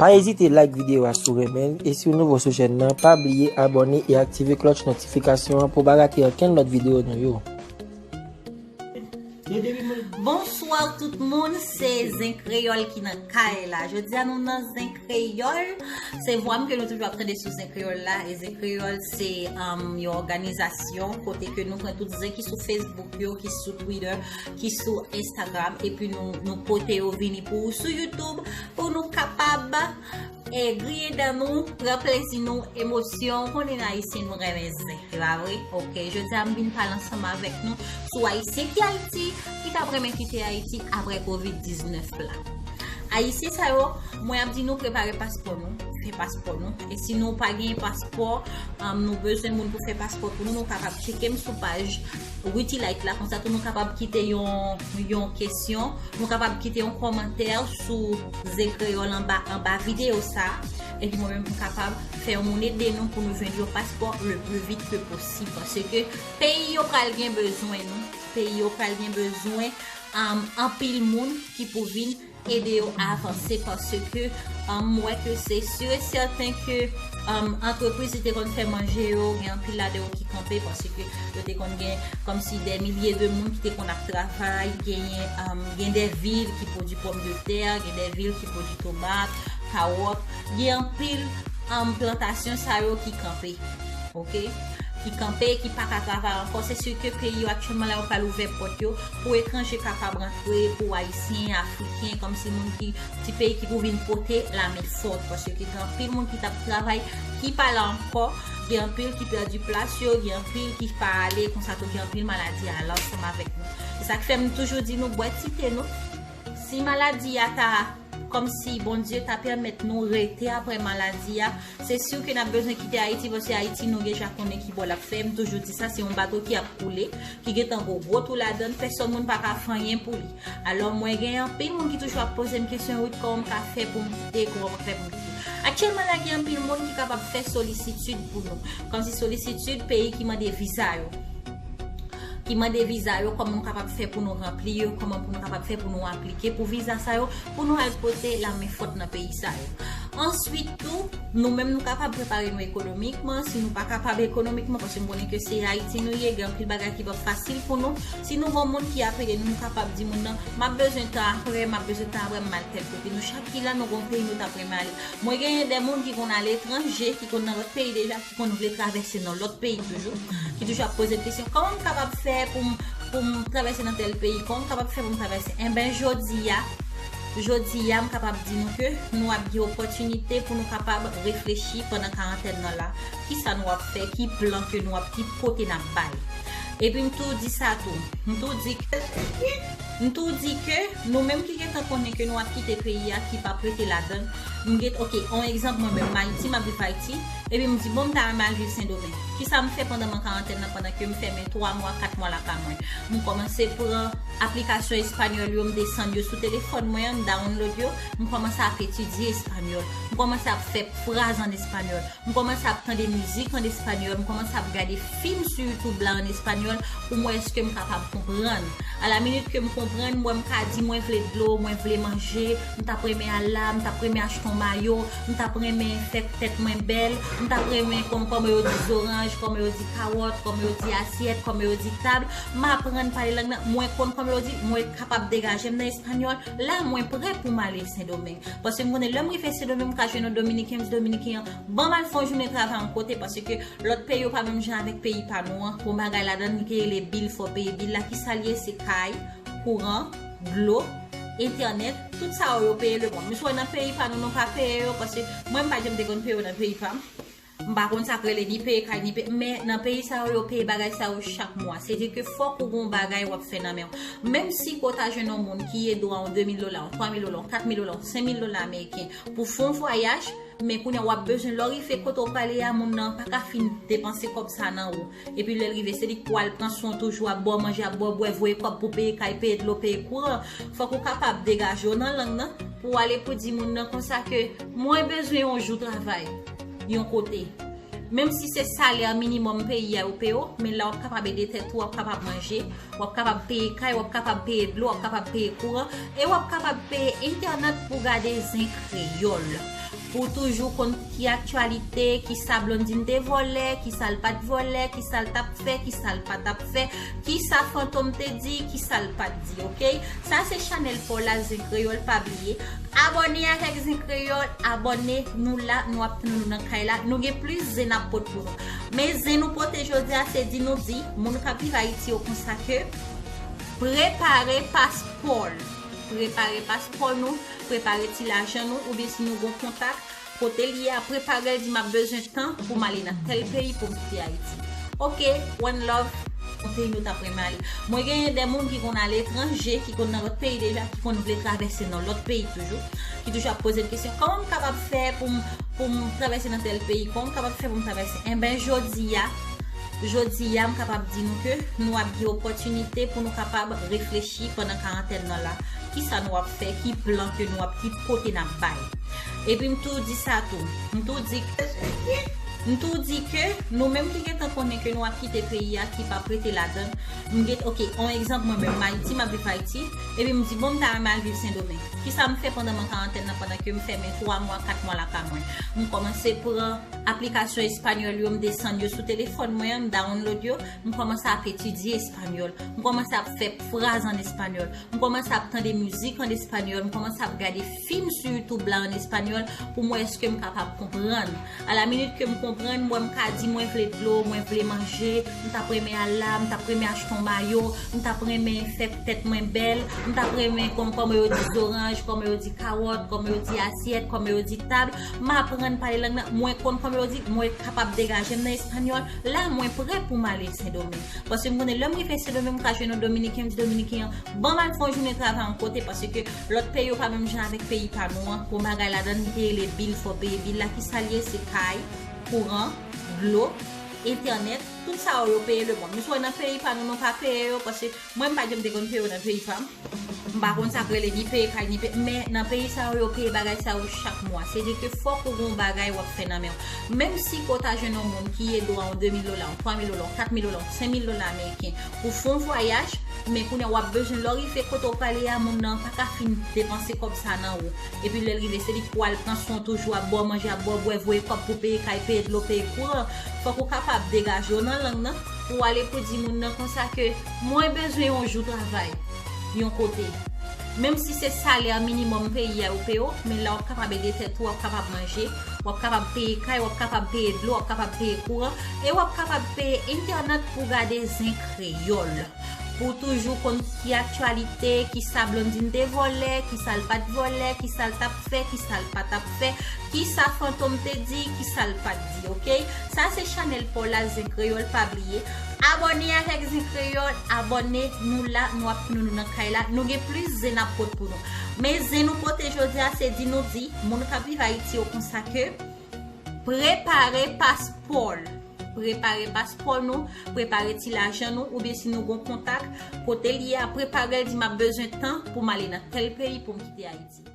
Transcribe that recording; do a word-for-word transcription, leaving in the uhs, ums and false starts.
Pa ezite like videyo a si w renmen l, e si w nouvo sou chèn nan, pa bliye abòne e aktive klòch notifikasyon an pou w pa rate okenn lòt videyo nou yo. Bonswa tout moun, se Zen Kreyòl ki nan kay la. Jodi a nou nan Zen Kreyòl. Se vwa m ke nou toujou ap tande sou Zen Kreyòl la. E Zen Kreyòl se um, yon òganizasyon kote ke nou pran tout zen ki sou Facebook yo, ki sou Twitter, ki sou Instagram, epi nou, nou pote yo vini pou ou sou YouTube, pou nou kapab e griye dan nou, pran plezi nou, emosyon, konnen Ayisyen nou renmen zen, se pa vre? Ok, jodi a m vin pale ansanm avèk nou sou Ayisyen ki Ayiti, ki t ap renmen kite Ayiti apre kovid diznèf la. Ayisyen sa yo, mwen ap di nou prepare paspò nou, fè paspò nou. E si nou pa gen paspò, um, nou bezwen moun pou fè paspò pou nou, nou kapab tcheke m sou paj Ruthylite la, konsa tou nou kapab kite yon, yon kesyon, nou kapab kite yon kòmantè sou Zen Kreyòl anba, anba videyo sa, epi mwen menm m kapab fè yon moun ede nou pou nou jwenn yon paspò le plus vite que possible, paske peyi yo pral gen bezwen nou, peyi yo pral gen bezwen um, anpil moun ki pou vin ede yo avanse, paske um, m wè ke se sur e sèten ke um, antrepriz ki te konn fè manje yo, gen anpil ladan yo ki kanpe, paske yo te konn gen kòmsi dè milye de moun ki te konn ap travay, genyen um, gen de vil ki pwodui pòmdetè, gen de vil ki pwodui tomat, kawòt, gen anpil um, plantasyon sa yo ki kanpe. Ok? Ki kanpe, ki pa ka travay ankò. Se si ke peyi yo aktyèlman la, yo pral ouvè pòt yo pou etranje kapab rantre, pou Ayisyen, Afriken, kòmsi moun ki, ti peyi ki pou vin pote lamen fòt. Paske gen anpil moun ki t ap travay, ki pa la ankò. Gen anpil ki pèdi plas yo, gen anpil ki pa ale, konsa tou gen anpil maladi ale ansanm avèk nou. Se sa k fè m toujou di nou bwè ti te nou. Si maladi a ta kòmsi Bondye ta pèmèt nou rete apre maladi a, se si ke n ap bezwen kite Ayiti, paske Ayiti nou deja konnen ki bò l ap fè. M toujou di sa, se yon bato ki ap koule, ki gentan gwo gwo tou ladan l, pèsòn moun pa ka fè anyen pou li. Alò, mwen gen anpil moun ki toujou ap poze m kesyon, Ruth, kòman m ka fè pou m kite, kòman m ka fè pou m kite? Aktyèlman la, gen anpil moun ki kapab fè solisitid pou nou. Kòmsi solisitid peyi ki mande viza yo. Ki mande viza yo, kòman nou kapab fè pou nou ranpli yo, kòman pou nou kapab fè pou nou aplike pou viza sa yo, pou nou al pote lamen fòt nan peyi sa yo. Answit tou, nou menm nou kapab prepare nou ekonomikman, si nou pa kapab ekonomikman, paske m konnen ke se Ayiti nou ye, gen anpil bagay ki p ap fasil pou nou. Si nou gon moun ki ap ede nou, nou kapab di moun nan, m ap bezwen tan apre, m ap bezwen tan apre, m al tèl kote. Nou chak ki la, nou gon peyi nou t ap renmen ale. Mwen genyen de moun ki konn aletranje, ki konn nan lòt peyi deja, ki konn vle travèse nan lòt peyi toujou, ki toujou ap poze m kesyon, kòman m kapab fè pou m, pou m travèse nan tèl peyi, kòman m kapab fè pou m travèse? Enben, jodi a, jodi a, m kapab di nou ke nou ap gen opòtinite pou nou kapab reflechi pandan karantèn nan la, kisa nou ap fè, ki plan ke nou ap, ki kote n ap bay. Epi m tou di sa tou, m tou di ke, m tou di ke nou menm ki gentan konnen ke nou ap kite peyi a, ki p ap rete ladan l, m gen, ok, on egzanp, mwen menm, m Ayiti, m ap viv Ayiti, epi m di, bon, m ta renmen al viv Sendomeng. Kisa m fè pandan mwen karantèn nan, pandan ke m fèmen twa mwa, kat mwa lakay mwen? M kòmanse pran aplikasyon espanyòl yo, m desann yo sou telefòn mwen an, m download yo, m kòmanse ap etidye espanyòl, m kòmanse ap fè fraz an espanyòl, m kòmanse ap tande mizik an espanyòl, m kòmanse ap gade fim sou YouTube la an espanyòl pou m wè èske m kapab konprann. A la minit ke m konprann, m wè m ka di mwen vle dlo, mwen vle manje, m t ap renmen al la, m t ap renmen achte yon mayo, m t ap renmen fè tèt mwen bèl, m t ap renmen konn kòman yo di zoranj, kòman yo di kawòt, kòman yo di asyèt, kòman yo di tab. M aprann pale lang nan, mwen konn kòman yo di, mwen kapab degaje m nan espanyòl. La, mwen prè pou m ale Sendomeng. Paske m konnen lè m rive Sendomeng, m ka jwenn yon dominiken, m di dominiken an, ban m al fè yon jounen travay yon kote, paske lòt peyi yo pa menm jan avèk peyi pa nou an. Gon bagay ladan l ki rele bil, fò w peye bil la. Kisa l ye? Se kay, kouran, dlo, entènèt, tout sa yo, yo peye le mwa. M swe nan peyi pa nou, nou pa peye yo, paske mwen, m pa janm te konn peye yo nan peyi pa m. M pa konn sa k rele ni peye kay, ni peye, men nan peyi sa yo, yo peye bagay sa yo chak mwa. Se di ke fòk ou gon bagay w ap fè nan men w. Menm si ke w ta jwenn yon moun ki ede w a yon de mil dola, yon twa mil dola, yon kat mil dola, yon senk mil dola ameriken pou fè yon vwayaj, men kounye a w ap bezwen lè w rive kote w prale a, moun nan pa ka fin depanse kòb sa nan ou. Epi lè l rive, se li k pou al pran swen w toujou, ap ba w manje, ap ba w bwè, voye kòb pou peye kay, peye dlo, peye kouran. Fòk ou kapab degaje w nan lang nan pou w ale pou di moun nan konsa ke mwen bezwen yon jou travay yon kote. Menm si se salè minimòm peyi a yo peye w, men la w ap kapab ede tèt ou, w ap kapab manje, w ap kapab peye kay, w ap kapab peye dlo, w ap kapab peye kouran, e w ap kapab peye entènèt pou gade Zen Kreyòl. Pou w toujou konn ki aktyalite, ki sa Blondine te vòlè, ki sa l pa t vòlè, ki sa l t ap fè, ki sa l pa t ap fè, ki sa Fantom te di, ki sa l pa t di, oke? Sa se chanèl pa w la, Zen Kreyòl, pa bliye. Abòne avèk Zen Kreyòl, abòne, nou la, nou ap tann nou nan kay la. Nou gen plis zen n ap pot pou nou. Men zen nou pote jodi a, se di nou di, moun k ap viv Ayiti yo konsa ke prepare paspò l. Prepare paspò nou, prepare ti lajan nou, oubyen si nou gon kontak, kote l ye a, prepare l, di m ap bezwen tan pou m ale nan tèl peyi pou m kite Ayiti. Oke, one love, yon peyi nou t ap renmen ale. Mwen genyen de moun ki konn aletranje, ki konn nan lòt peyi deja, ki konn vle travèse nan lòt peyi toujou, ki toujou ap poze m kesyon, kòman m kapab fè pou m, pou m travèse nan tèl peyi, kòman m kapab fè pou m travèse? Enben, jodi a, jodi a, m kapab di nou ke nou ap gen opòtinite pou nou kapab reflechi pandan karantèn nan la. Kisa nou ap fè, ki plan ke nou ap, ki kote n ap bay. Epi m tou di sa tou. M tou di, m tou di ke nou menm ki gentan konnen ke nou ap kite peyi a, ki p ap rete ladan. M gen, oke, on egzanp, mwen menm, m Ayiti, m ap viv Ayiti, epi m di, bon, m ta renmen al viv Sendomeng. Kisa m fè pandan mwen karantèn nan, pandan ke m fèmen twa mwa, kat mwa lakay mwen? M kòmanse pran aplikasyon espanyòl yo, m desann yo sou telefòn mwen an, m download yo, m kòmanse ap etidye espanyòl, m kòmanse ap fè fraz an espanyòl, m kòmanse ap tande mizik an espanyòl, m kòmanse ap gade fim sou YouTube la an espanyòl pou m wè èske m kapab konprann. A la minit ke m konprann, m wè m ka di mwen vle dlo, mwen vle manje, m t ap renmen al la, m t ap renmen achte yon mayo, m t ap renmen fè tèt mwen bèl, m t ap renmen kòm, kòman yo di zoranj, kòman yo di kawòt, kòman yo di asyèt, kòman yo di tab. M aprann pale lang nan, mwen konn kòman yo di, mwen kapab degaje m nan espanyòl. La, mwen prè pou m ale Sendomeng. Paske m konnen lè m rive Sendomeng, m ka jwenn yon Dominiken, m di Dominiken an, ban m al fè yon jounen travay yon kote, paske lòt peyi yo pa menm jan avèk peyi pa nou an. Gon bagay ladan l ki te rele bil, fò w peye bil la. Kisa l ye? Se kay, kouran, dlo, entènèt, tout sa yo, yo peye le mwa. Nou sou wè nan peyi pa nou, nou pa peye yo, paske mwen, m pa janm te konn peye yo nan peyi pa m. M pa konn sa k rele ni peye kay, ni peye, men nan peyi sa yo, yo peye bagay sa yo chak mwa. Se di ke fòk ou gon bagay w ap fè nan men w. Menm si ke w ta jwenn yon moun ki ede w a yon de mil dola, yon twa mil dola, yon kat mil dola, yon senk mil dola ameriken, pou fè yon vwayaj, men kounye a w ap bezwen, lè w rive kote w prale a, moun nan pa ka fin depanse kòb sa nan ou. Epi lè l rive, se li k pou al pran swen w toujou, ap ba w manje, ap ba w bwè, voye kòb pou peye kay, peye dlo, peye kouran. Fòk ou kapab degaje w nan lang nan, pou w ale pou di moun nan konsa ke mwen bezwen yon jou travay yon kote. Menm si se salè minimòm peyi a yo peye w, men la w ap kapab ede tèt ou, w ap kapab manje, w ap kapab peye kay, w ap kapab peye dlo, w ap kapab peye kouran, e w ap kapab peye entènèt pou gade Zen Kreyòl. Pou w toujou konn ki aktyalite, ki sa Blondine te vòlè, ki sa l pa t vòlè, ki sa l t ap fè, ki sa l pa t ap fè, ki sa Fantom te di, ki sa l pa t di, oke? Sa se chanèl pa w la, Zen Kreyòl, pa bliye. Abòne avèk Zen Kreyòl, abòne, nou la, nou ap tann nou nan kay la, nou gen plis zen n ap pot pou nou. Men zen nou pote jodi a, se di nou di, moun k ap viv Ayiti yo konsa ke prepare paspò l. Prepare paspò nou, prepare ti lajan nou, oubyen si nou gon kontak, kote l ye a, prepare l, di m ap bezwen tan pou m ale nan tèl peyi pou m kite Ayiti.